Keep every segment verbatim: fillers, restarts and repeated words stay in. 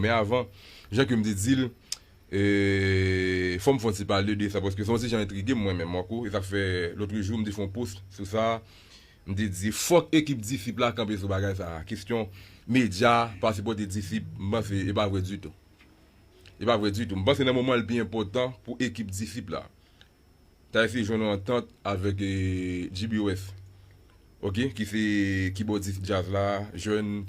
Men avan, jan ke m te di l, e, fò m fè yon ti pale de sa, paske se yon ti jan entrige m mwen menm, mwen kou, e sa k fè lòt jou m te fè yon post sou sa, m te di, fòk ekip Disip la kanpe sou bagay sa a. Kesyon medya pa sipòte Disip, m panse e pa vre ditou. E pa vre ditou. M panse nan moman l pi enpòtan pou ekip Disip la. Ta eseye jwenn yon antant avèk, e, G B O S. Ok, ki se kibòdis djaz la, jèn,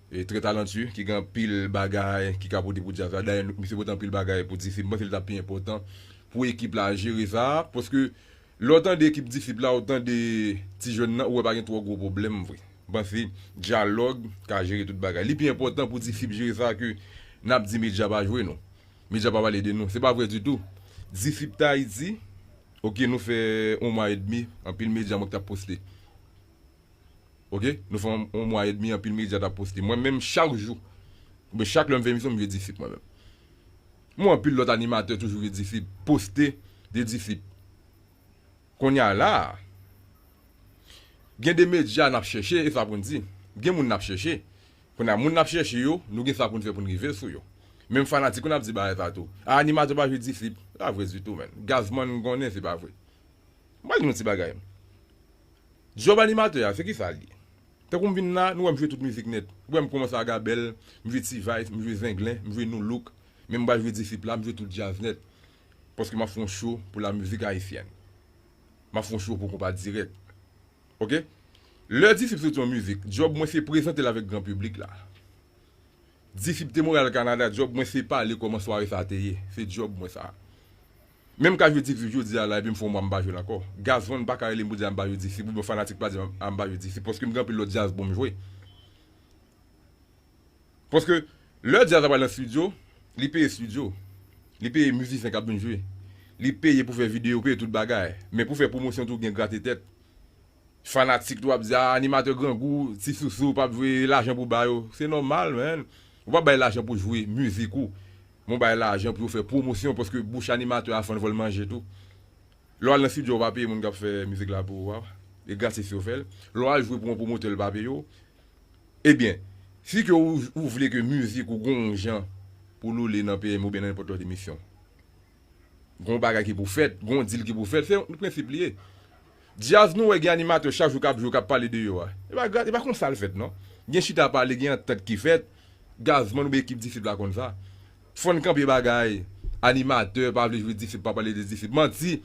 e, trè talantye, ki gen anpil bagay ki ka pote pou djaz la. Dayè, misye pote anpil bagay pou Disip. M panse li t ap pi enpòtan pou ekip la jere sa, paske lè w tande ekip Disip la, ou tande ti jèn nan, ou wè pa gen twò gwo pwoblèm vre. M panse dyalòg ka jere tout bagay. Li pi enpòtan pou Disip jere sa ke n ap di medya pa jwe nou. Medya pa pale de nou. Se pa vre ditou. Disip Tayiti, ok, nou fè yon mwa edmi, anpil medya mwen k t ap poste. Ok, nou fè yon, yon mwa edmi, anpil medya t ap poste. Mwen menm, chak jou, oubyen chak lè m fè emisyon, m jwe Disip mwen menm. Mwen, anpil lòt animatè toujou jwe Disip, poste de Disip. Kounye a la, gen de medya n ap chèche, e sa pou n di. Gen moun n ap chèche. Kounye a, moun n ap chèche yo, nou gen sa pou n fè pou n rive sou yo. Menm fanatik ou n ap di bagay sa tou. A, animatè pa jwe Disip. Pa vre ditou, menn. Gazman, m konnen se pa vre. M pral di nou ti bagay. Djòb animatè a, se ki sa l ye? Tankou m vin la, nou wè m jwe tout mizik nèt. Ou wè m kòmanse a Gabèl, m jwe T-Vice, m jwe Zenglen, m jwe Nu Look. Men m pral jwe Disip la, m jwe tout djaz nèt. Paske m ap fè yon show pou la mizik ayisyèn. M ap fè yon show pou konpa dirèk. Ok? Lè Disip soti yon mizik, djòb mwen se prezante l avèk gran piblik la. Disip te Montréal, Canada, djòb mwen se pale kòman sware sa te ye. Se djòb mwen sa. Menm ka jwe Disip jodi a la, epi m fè yon mwa m pa jwe l ankò. Gazman pa ka rele m pou di a m pa jwe Disip, oubyen fanatik pa di a m pa jwe Disip, paske m gen anpil lòt djaz bon m jwe. Paske lè djaz la pral nan estidyo, li peye estidyo, li peye mizisyen k ap vin jwe, li peye pou fè videyo, peye tout bagay. Men pou fè pwomosyon tou, gen grate tèt. Fanatik tou ap di, "Ah, animatè grangou, ti sousou, p ap jwe, lajan pou ba yo." Se nòmal, man. Ou pa bay lajan pou jwe mizik ou. Men w bay lajan pou yo fè pwomosyon, paske bouch animatè a fann vòl manje tou. Lè w al nan estidyo, w pa peye moun k ap fè mizik la pou ou a. E gratis yo fè l. Lè w al jwe pou yon pwomotè, l pa peye w. Ebyen, si ke ou, ou vle ke mizik ou gon jan pou loule nan P M oubyen nan nenpòt lòt emisyon, gon bagay ki pou fèt, gon deal ki pou fèt, se yon prensip li ye. Djaz nou wè gen animatè chak jou k ap jwe, k ap pale de yo a. E pa gra-, e pa konsa l fèt, non. Gen chita pale, gen antant ki fèt. Gazman oubyen ekip Disip la konn sa. Fò n kanpe bagay, animatè pa vle jwe Disip, pa pale de Disip. Manti.